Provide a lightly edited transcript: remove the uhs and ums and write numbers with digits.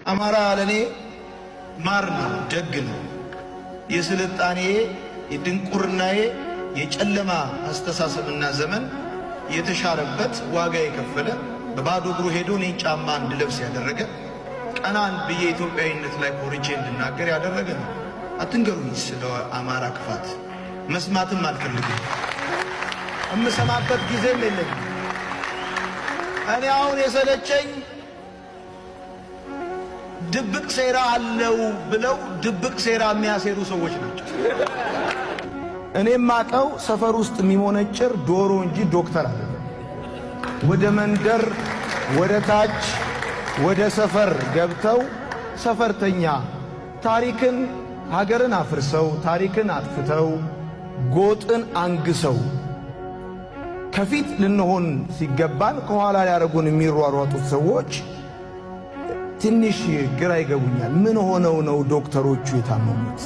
አማራ ለእኔ ማር ነው፣ ደግ ነው። የስልጣኔ፣ የድንቁርናዬ፣ የጨለማ አስተሳሰብና ዘመን የተሻረበት፣ ዋጋ የከፈለ፣ በባዶ እግሩ ሄዶ እኔን ጫማ እንድለብስ ያደረገ፣ ቀና ብዬ ኢትዮጵያዊነት ላይ ኮርቼ እንድናገር ያደረገ ነው። አትንገሩኝ ስለ አማራ ክፋት፣ መስማትም አልፈልግም። እምሰማበት ጊዜም የለኝም። እኔ አሁን የሰለቸኝ ድብቅ ሴራ አለው ብለው ድብቅ ሴራ የሚያሴሩ ሰዎች ናቸው። እኔም ማቀው ሰፈር ውስጥ የሚሞነጭር ዶሮ እንጂ ዶክተር አይደለም። ወደ መንደር፣ ወደ ታች፣ ወደ ሰፈር ገብተው ሰፈርተኛ ታሪክን፣ ሀገርን አፍርሰው፣ ታሪክን አጥፍተው፣ ጎጥን አንግሰው ከፊት ልንሆን ሲገባን ከኋላ ሊያደርጉን የሚሯሯጡት ሰዎች ትንሽ ግራ ይገቡኛል። ምን ሆነው ነው ዶክተሮቹ የታመሙት?